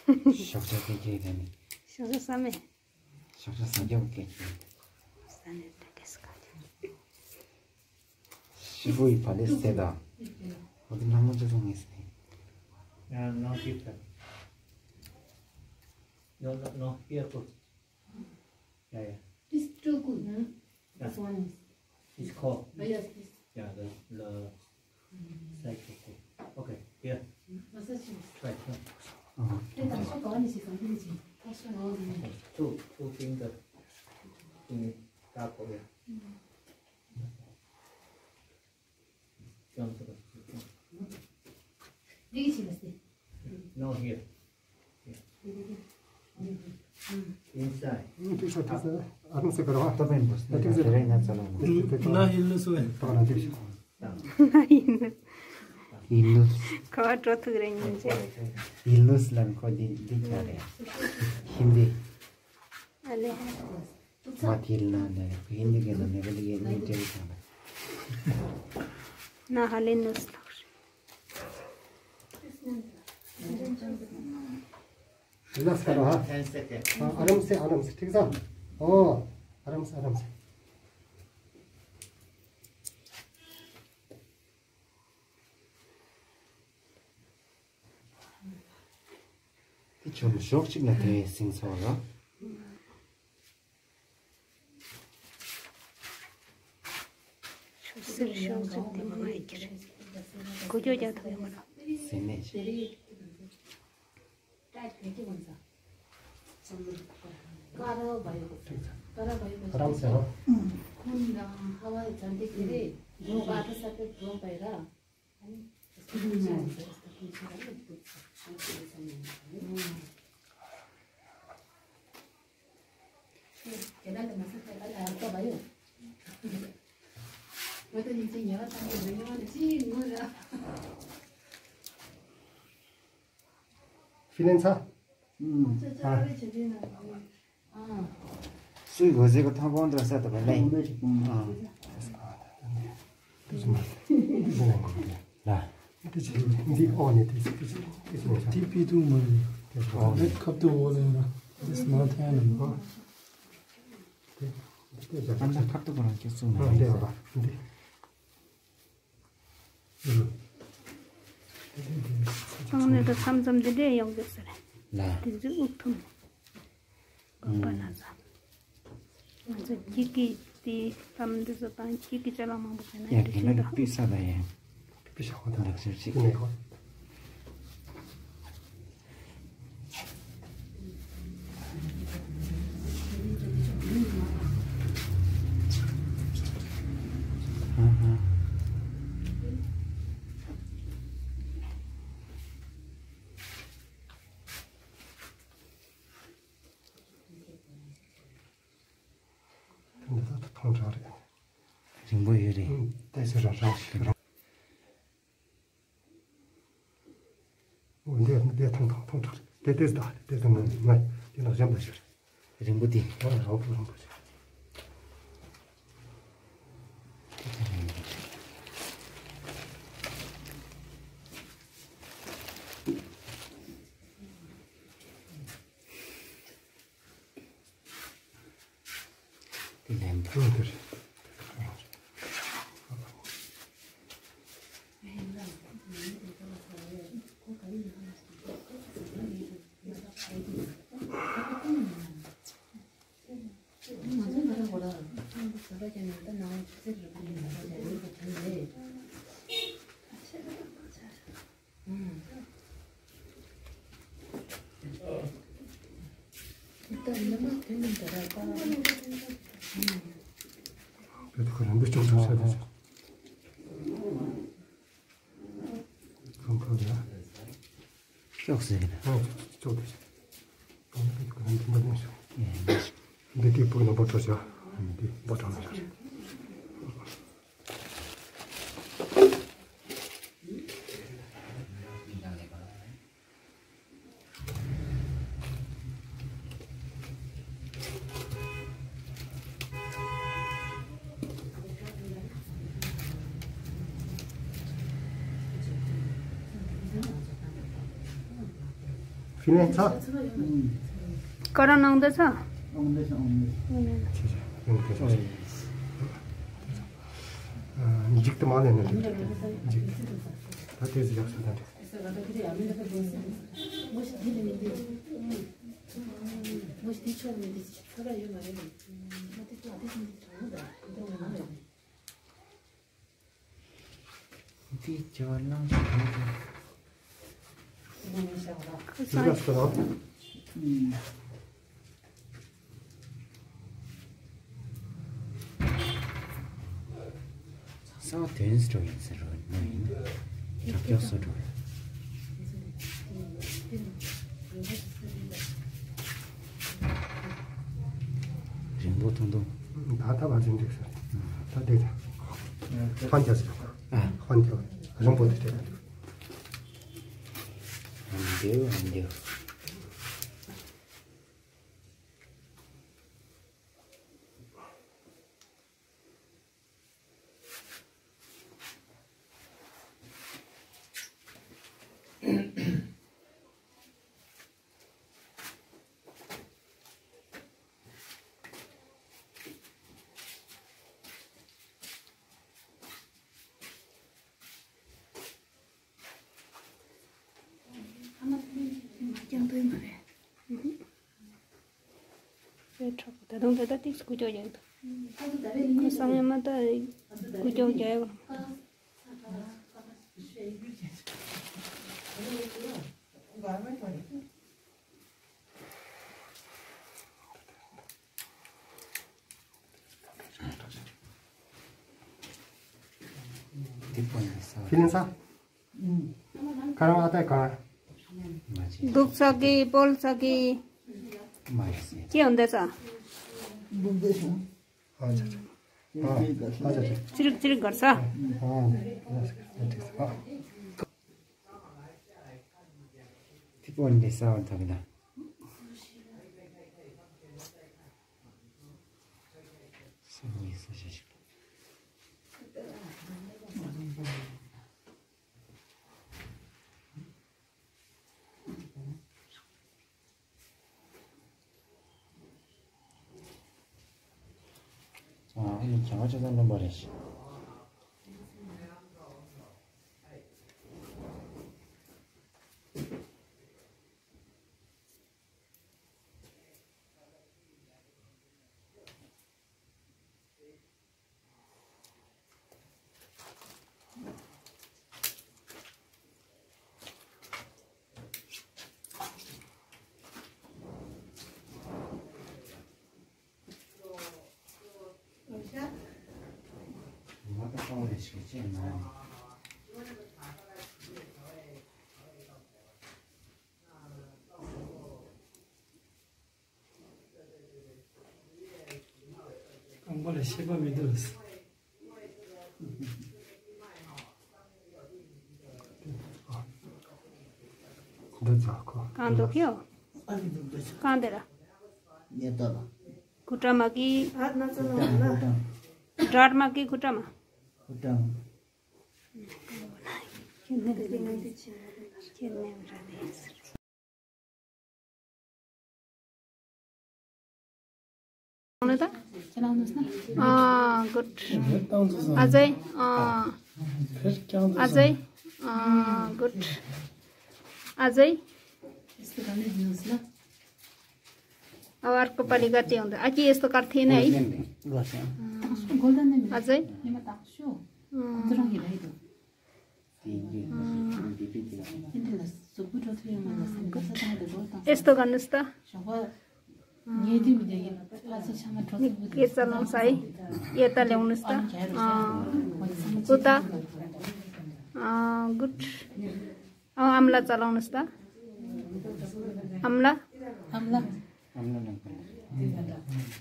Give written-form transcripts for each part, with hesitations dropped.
Shoksa keke gani. Shoksa same. Shoksa sagyo keke. Sane desu ka. Shibui paleste da. Odi namu jurung is ne. No here. No here. Yeah. This too good, no? This one is. It's cold. Oh, yes, this. Yeah, the cycle. Okay, here. Massage. Try. 일단 속 안에서 건드리지. 다시 넣어주면. Two finger. In top of it. 되게 심했어. No here. Inside. आराम से करो हाँ तपाईं बस्नु धेरै नचलाउनु ना हिल्नु so है हिल्नुस् Quatro turenhos. हिल्नुस् lawn खोजी दिखारे Hindi Ale. माथि हिल्न ने हिन्दी के न नेपाली के मिटर छ Na halinus. रिलैक्स करो हाँ 10 seconds. आराम से ठीक है ओ आराम से 좀 쇼크씩 나타내 생소가 Şusur şusur demeye gir. Koca jatıyor bana. 세네 깔아봐요. 깔아봐요. आराम से हाँ 혼랑 하와이 잔디끼리 요 아트사페 들어봐라. 아니, 계단에 마사지 깔아 봐요. 왜또 이제 여러 단계 명령하지 뭐야? फिनेंसा 저저를 저기는 아 सुई घोजेको ठाउँको अन्त रहेछ तपाईलाई ला दी on it is TP2 money. That cup to water. It's not animal. अन्त खट्टो बनाउनु के छु हाँ दे बाबा दे 오늘도 3점 드려 영접설에. ला 드즈 우통. 오빠나자. 맞아 기기 밤데서 반 기기 잘라만 보잖아. या किन पिसादा या पिछा होता अक्षर सिक नहीं हो 통잘 지금 뭐 이래 대세라 랑 내 통통 대대다 대대는 말 이거 좀 보시오 림부디 아 좀 보시오 램프 그런들 그래도 그런데 좀 써야 되죠. 그럼 그거야. 쪽스이다 좀 되죠. 그런데 뭐 예 근데 뒤부분은 못 하죠. 못 하는 거죠. फिने छ करन आउँदैछ आउँदैछ जिक त मलाई हैन जिक त्यस लाग्छ त यसो गर्दाखेरि हामीले त मस्ती छोड्ने छोरा यो भने म त्यस्तो आदेश छैन त ती चवरला जस्तो हो सा tense to answer nine takyo soto rimbo tondo 다다 맞은 데 있어 다 되자 환자스 환자 좀 보도 돼 안 돼요 정도에 말해. 왜 자꾸 대동대다 틱스 구조냐. 그 상에마다 구조자요. Feeling छ कारण आता है कहाँ दुख्छ कि पोल्छ कि के हुँदैछ चिरिक चिरिक गर्छ tipone sound thakda ini jangan coba nomor es. Ambole sheba midus. कहाँ दुख्यो कहाँ देर खुट्टामा कि ढाडमा कि खुट्टामा चलाउनुस् न गुड अझै अझै गुड अझै यस्तो गर्ने दिनुस् ल अब अर्को पालि गति हुँदा अघि यस्तो काट थिएन है गोल्डन नै अझै नेमा ताक्छु अन्तर हिलाइदो इन्टरनेट सुपुट थियो मलाई कस्तो चाहदै बोल्दा यस्तो गर्नुस् त सब यदि बिदेगी पाछा छमा ट्रक के चलाउँछ है यता ल्याउनुस् त उता गुड अब आम्ला चलाउनुस् त आम्ला हमला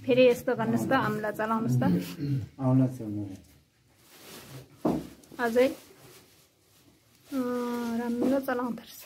फेरि यस्तो गर्नुस् त आम्ला चलाउनुस् त आउला चल्नु अझै राम्रो चलाउँदो रहेछ